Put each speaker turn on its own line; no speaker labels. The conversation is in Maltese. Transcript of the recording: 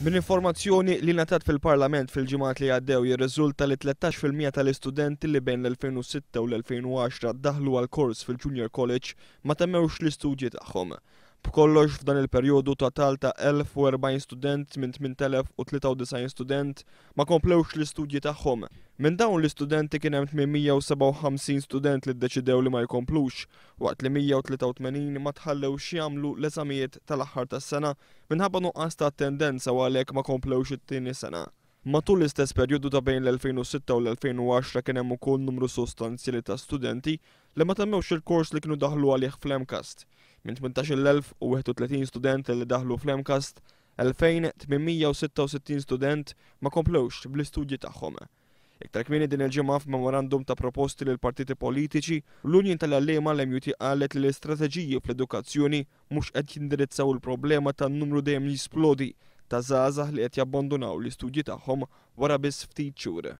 Minn informazzjoni li ngħatat fil-Parlament fil-ġimgħat li għaddew jirriżulta li 13% tal-istudenti li bejn l-2006 u l-2010 daħlu għal kors fil-Junior College ma temmewx l-istudji tagħhom. B'kollox f'dan il-perjodu total ta' 1040 student minn 8093 student ma komplewx l-istudji tagħhom. Minn dawn l-istudenti kien hemm 857 student li ddeċidew li ma jkomplux, waqt li 183 ma tħallewx jagħmlu l-eżamijiet tal-aħħar tas-sena minħabba nuqqas ta' attendenza u għalhekk ma komplewx it-tieni sena. Matul l-istess perjodu ta' bejn l-2006 u l-2010 kien hemm ukoll numru sostanzjali ta' studenti li ma temmewx il-kors li kienu daħlu għalih fl-MCAST. Minn 18,031 student li daħlu fl-MCAST, 2,866 student ma komplewx bl-istudji tagħhom. Iktar kmieni din il-ġimgħa, f'memorandum ta' proposti lil partiti politiċi, l-Union tal-Għalliema, l-MUT, qalet li l-istrateġiji fl-edukazzjoni mhux qed jindirizzaw il-problema tan-numru dejjem jisplodi ta' żgħażagħ li qed jabbandunaw l-istudji tagħhom wara biss ftit xhur.